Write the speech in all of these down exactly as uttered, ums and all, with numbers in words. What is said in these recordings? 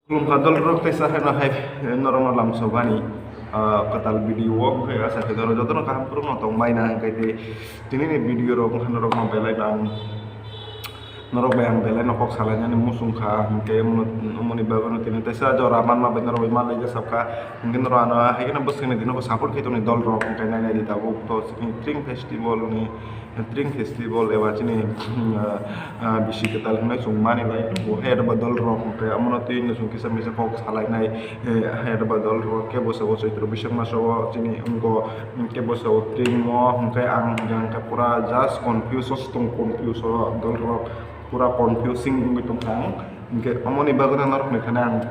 Khulumkha dol rok, teisa haino hai norokno lamsogani, ah, kwtal video o, hwnkhe asa khe norok jotono kaham kwrwngno tongbaina, hwnkhe tei tinini video rok wngkha norokno belai no ang, norok bai ang belai no kok salainani muchung kha, hwnkhe omo-, omoni bagwino tini teisa jora manma bai norok bai manlaijak sabkha, hwnkhe norok ano hai kheno bwskangni dino bo support khe tongni dol rok, hwnkhe nainai di tabuk to chini Tring Festival ni Tring Festival eba chini, ah, ah, bisi kwtal hinwi chwng mani lai tongo. Hai eba dol rok hwnkhe amono twi no chwng kisa misa kok salainai, eh, hai eba dol rok khe bwskango Chaitro Baishak maso o chini wngkha, khe bwskango Tring mo hwnkhe ang hwnkhe pura just confuse o tong, confuse o dol rok pura confusing wngwi tongkha ang. Hwnkhe amoni bagwino norokni thani ang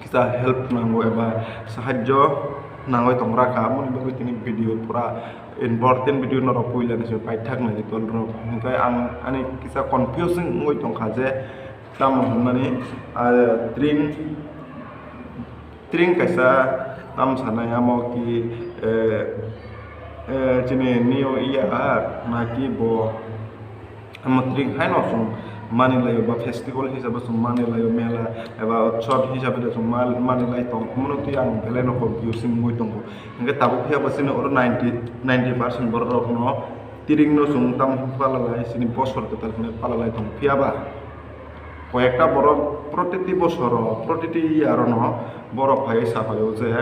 kisa help nango eba sahajjo nangwi tongra kha, aboni bagwi tini video pura important video norok puila ni se paithak nai tol rok. Hwnkhe ang ani kisa confusing wngwi tongkha je tamo hwnmani, ah, Tring, Tring kaisa tam sanai amo ki, eh, eh, chini New Year naki bo Omo Tring haino chwng mani laio, ba festival hisabe chwng mani laio, mela eba utsav hisabe de chwng mal-, mani lai tong, omono twi ang belai no confusing wngwi tongo. Hwnkhe tabuk phiya bo chini oro ninety, ninety percent borok rokno Tring no chwng tamo pala lai, chini bosor kwtal hwnwi pala lai tong. Phiya ba koyekta borok protiti bosoro, protiti year no borok phaiwi saphaio je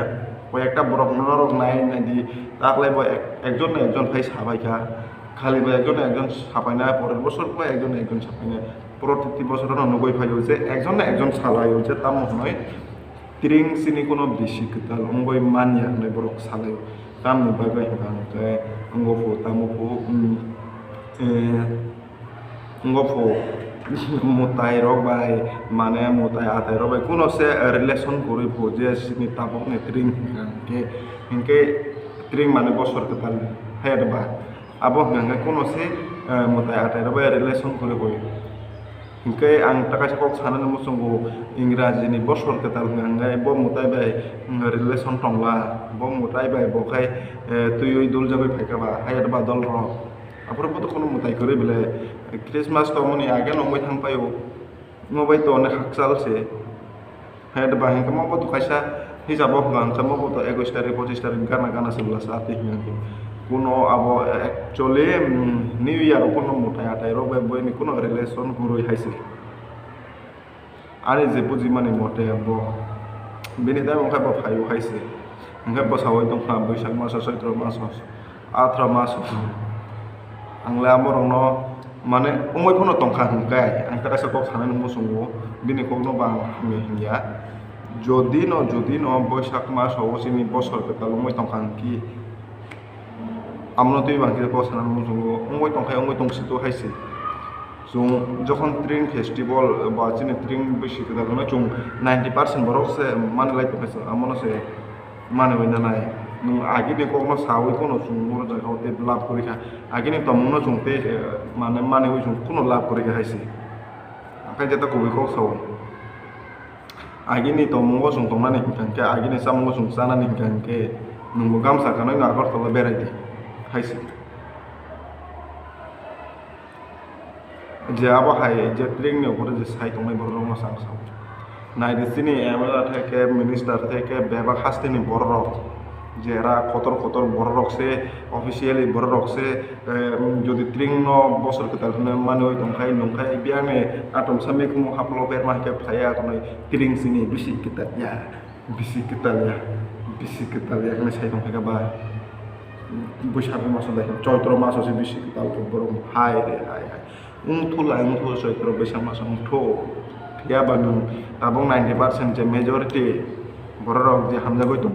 koyekta borok norok nai nai di, taklai bo ek-, ekjon na ekjon phai sabai kha. Khali bo ekjon ekjon sapainai, porer bosor bo ekjon ekjon sapainai. Protiti bosorono nugwi phaio je ekjon na ekjon salaio je tamo hwnwi Tring chini kuno bisi kwtal wngwi manya hwnwi borok salaio. Tamni bagwi hwnkha hwnkhe wngkha phu tamo phu, mm, eh, wngkha phu mwtai rok bai, mane mwtai atai rok bai kuno se relation kwrwi phu je chini tabukni Tring hwnkha hwnkhe, hwnkhe Tring mane bosor kwtal hai ba. Abo hwnka hwnkhe kuno se, eh, mwtai atai rok bai relation kwrwi bo. Hwnkhe ang ta kaisa kok sanani muchungo, Ingraji ni bosor kwtal hwnka hwnkhe bo mwtai bai, mm, relation tongla, bo mwtai bai bo khai, eh, twiwi duljagwi phaikha ba, hayat ba dol rok. Aphuru bo to kuno mwtai kwrwi bele, Christmas tongmani age nongbai thang paio. Mo bai to onek hakchal se. Hai ba hingke mo bo to kaisa hisab o hwnka hwnkhe mo bo to ekwis tarik, pochis tarik gana gana se bwla sa twi hwnka hwnkhe. Kuno abo actually, mm, New Year o kuno mwtai atai rok bai boini kuno relation kwrwi hai se. Ani je bujimani mote bo bini time wngkha bo phaio hai se. Hingke bwsao tongkha Boisak maso, Choitro maso, Athra maso. Ang le amorokno mane wngwi phano tongkha hwnkhe ang ta kaisa kok sanani muchungo, bini kokno bo ang hamya hinya. Jodi no, jodi no Boisak maso o chini bosor kwtal wngwi tongkha hwnkhe, Amono twi bangkhe kok sana muchungo wngwi tongkha, wngwi tong sito hai se. Chwng jokhon Tring festival ba chini Tring bisi kwtal hwnwi chwng ninety percent borok se mani lai tongkha, chwng amono se maniwi nanai. Nwng agini kokno sawi kheno chwng oro jaga o tei lab kwrwi kha. Agini tongmungno chwng tei, eh, mane maniwi chwng kheno lab kwrwi kha hai se. Akai jeta kubui kok sao. Agini tongmungo chwng tongnani hwnkha hwnkhe, agini chamungo chwng chanani hwnkha hwnkhe, nwngbo gamsa kanwi no Agartala berai di, hai se. Je abo hai je Tringni opor je sai tongnai borok rokno chang sao. Nai di chini M L A thai khe, minister thai khe, bebak hasteni borok rok. Jera kotor kotor borok rok se, officially borok rok se, eh, jodi Tring no bosor kwtal hwnwi manwi tongkhai nungkhai, biyangni atomsa mikhumu haplo berma hai khe phlaiya, hwnwi Tring sini bisi kwtal ya, bisi kwtal ya, bisi kwtal ya hwnwi sai tongkha ba. Boisak maso dai, Choitro maso se bisi kwtal khe borok hai re hai hai. Wngthula, wngthula Choitro, Boisak maso wngthu. Phiya ba nwng tabuk ninety percent je majority borok rok je hamjagwi tong.